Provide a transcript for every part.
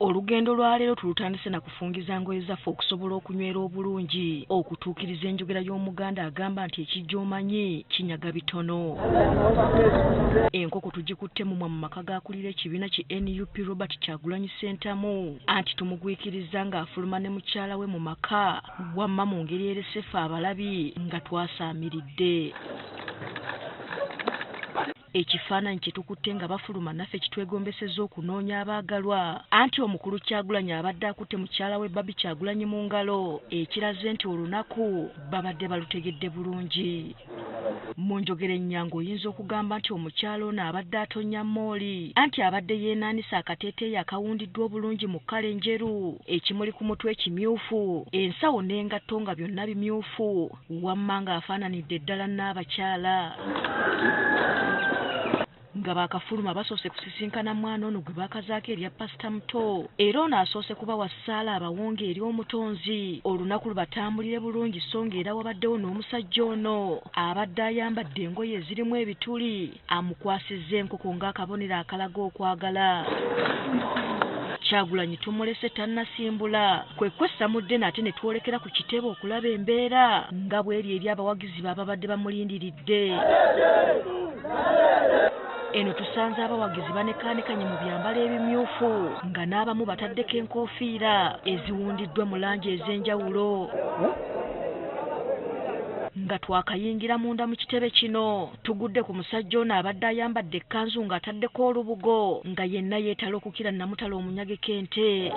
Olugendo lwa leero tulutandise na kufungiza ngoye zaffe okusobola okunywera obulungi okutuukiriza enjogera y'Omuganda agamba nti ekijja omanyi kinyaga bitono. Enkoko tugikutte mumwa mu maka g'akulira ekibiina ki NUP Robert Kyagulanyi Ssentamu anti tumugwikiriza ng'afuluma ne mukyala we mu maka wamma mu ngeri eresefa abalabi nga twasaamiridde. Ekifaananyi kye tukutte nga bafuluma naffe kitwegombesezza okunoonya abaagalwa anti omukulu Kyagulanyi abadde akutte mukyala we Barbie Kyagulanyi mu ngalo ekiraze nti olunaku babadde balutegedde bulungi. Mu njogera ennyangu oyinza okugamba nti omukyala ono abadde atonnya mooli anti abadde yeenaanisa akateeteeyi akawundiddwa obulungi mu kkala enjeru, ekimuli ku mutwe ekimyufu, ensawo n'engatto nga byonna bimyufu, wamma ng'afaananidde ddala n'abakyala. Nga baakafuluma basoose kusisinkana mwana ono gwe baakazaako erya Pasita Muto era ono asoose kubawa ssaala abawonge eri omutonzi olunaku lubatambulire bulungi so ng'era wabaddewo n'omusajja ono abadde ayambadde engoye ezirimu ebituli amukwasizza enkoko ng'akabonero akalaga okwagala. Kyagulanyi tumulese tannasimbula kwe kwessa mu ddene ate ne twolekera ku kitebe okulaba embeera nga bw'eri eri abawagizi be ababadde bamulindiridde. Eno tusanze abawagizi banekaanekanye mu byambalo ebimyufu nga n'abamu bataddeko enkoofiira eziwundiddwa mu langi ez'enjawulo. Nga twakayingira munda mu kitebe kino tugudde ku musajja ono abadde ayambadde ekkanzu ng'ataddeko olubugo nga yenna yeetala okukira namutala omunyageko ente.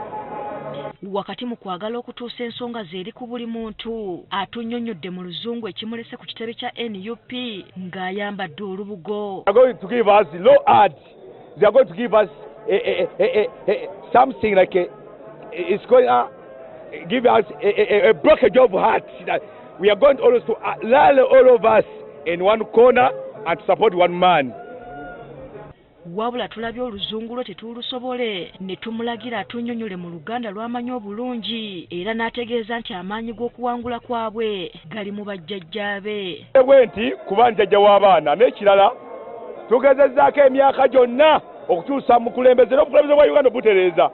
Wakati mu kwagala okutuusa ensonga ze eri ku buli muntu atunnyonnyodde mu luzungu ekimulese ku kitebe kya NUP ng'ayambadde olubugo. They are going to give us low ads. They are going to give us something like a, it's going to give us a blockage of heart. That we are going always to rally all of us in one corner and to support one man. Wabula tulabye oluzungu lwe tetulusobole ne tumulagira atunnyonnyole mu Luganda lw'amanyi obulungi era n'ategeeza nti amaanyi g'okuwangula kwabwe gali mu bajjajjaabe. Bwe nti kuba njajja w'abaana n'ekirala tugezezzaako emyaka gyonna okutuusa mu bukulembeze n'obukulembeze bwa Uganda obutereeza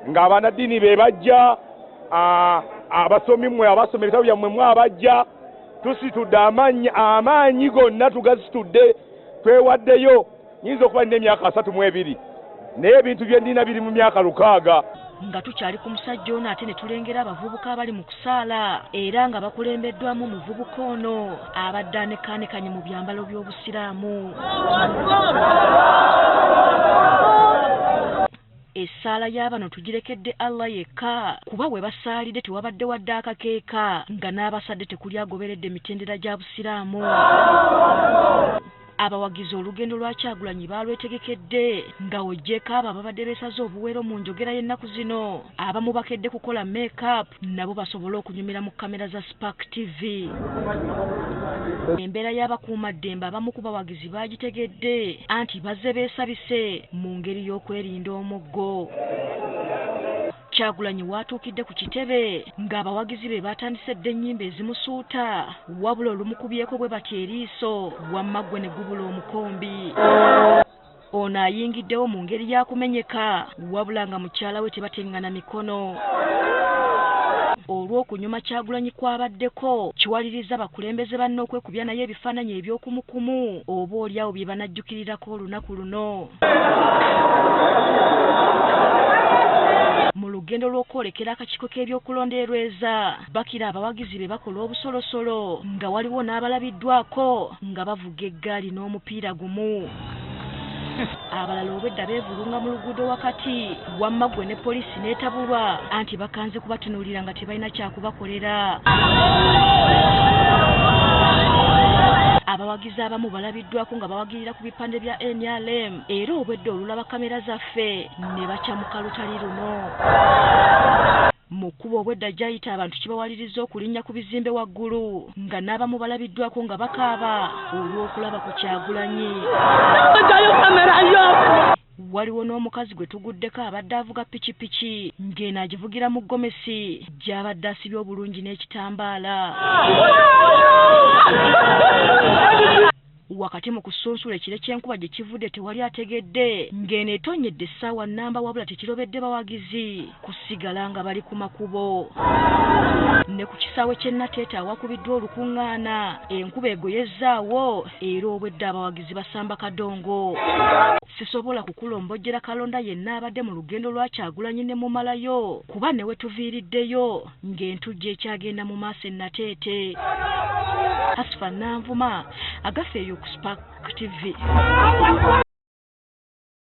ng'abannaddiini be bajja, abasomi mmwe abasoma ebitabo byammwe mwe abajja, tusitudde amaanyi gonna tugasitudde twewaddeyo. Nyinza okuba nina emyaka 32 naye ebintu bye nnina biri mu myaka 6. Nga tukyali ku musajja ono ate ne tulengera abavubuka abali mu kusaala era nga bakulembeddwamu muvubuka ono abadde anekaanekanye mu byambalo by'Obusiraamu. Essaala y'abano tugirekedde Allah yekka kuba we basaalidde tewabadde wadde akakeeka nga n'abasadde tekuli agoberedde emitendera gya Busiraamu. Abawagizi olugendo lwa Kyagulanyi baalwetegekedde nga oggyeeko abo ababadde beesaze obuwero mu njogera y'ennaku zino abamu bakedde kukola make-up nabo basobole okunyumira mu kamera za Spark TV. Embeera y'abakuumaddembe abamu ku bawagizi baagitegedde anti bazze beesabise mu ngeri y'okwerinda omuggo. Kyagulanyi waatuukidde ku kitebe ng'abawagizi be baatandise dda ennyimba ezimusuuta wabula olumukubyeko bwe batya eriiso wamma ggwe ne gubula omukombi. Ono ayingiddewo mu ngeri ya kumenyeka wabula nga mukyala we tebateŋŋana mikono. Olw'okunyuma Kyagulanyi kw'abaddeko kiwaliriza bakulembeze banne okwekubya naye ebifaananyi eby'okumukumu oba oliawo bye banajjukirirako olunaku luno. Mu lugendo lw'okwolekera akakiiko k'ebyokulonda e Lweza bakira abawagizi be bakola obusolosolo nga waliwo n'abalabiddwako nga bavuga eggaali n'omupiira gumu. Abalala obwedda beevulunga mu luguudo wakati wamma ggwe ne poliisi n'etabulwa anti bakanze kubatunuulira nga tebalina kyakubakolera. Abawagizi abamu balabiddwako nga bawagirira ku bipande bya NRM era obwedda olulaba kamera zaffe ne bakyamuka lutali luno. Mu kkubo obwedda gy'ayita abantu kibawaliriza okulinnya ku bizimbe waggulu nga n'abamu balabiddwako nga bakaaba olw'okulaba ku Kyagulanyi. Waliwo n'omukazi gwe tuguddeko abadde avuga pikipiki ng'eno agivugira mu gomesi gy'abadde asibye obulungi n'ekitambaala. Wakati mu kusunsula ekire ky'enkuba gye kivudde tewali ategedde ng'eno etonnyedde essaawa nnamba, wabula tekirobedde bawagizi kusigala nga bali ku makubo. Ne ku kisaawe ky'e Nateete awakubiddwa olukuŋŋaana, enkuba egoyezzaawo era obwedda abawagizi basamba kadongo. Sisobola kukulombojjera kalonda yenna abadde mu lugendo lwa Kyagulanyi ne mumalayo, kuba ne we tuviiriddeyo ng'entujjo ekyagenda mu maaso e Nateete. Hasfa Nanvuma, agafeeyo ku Spark TV.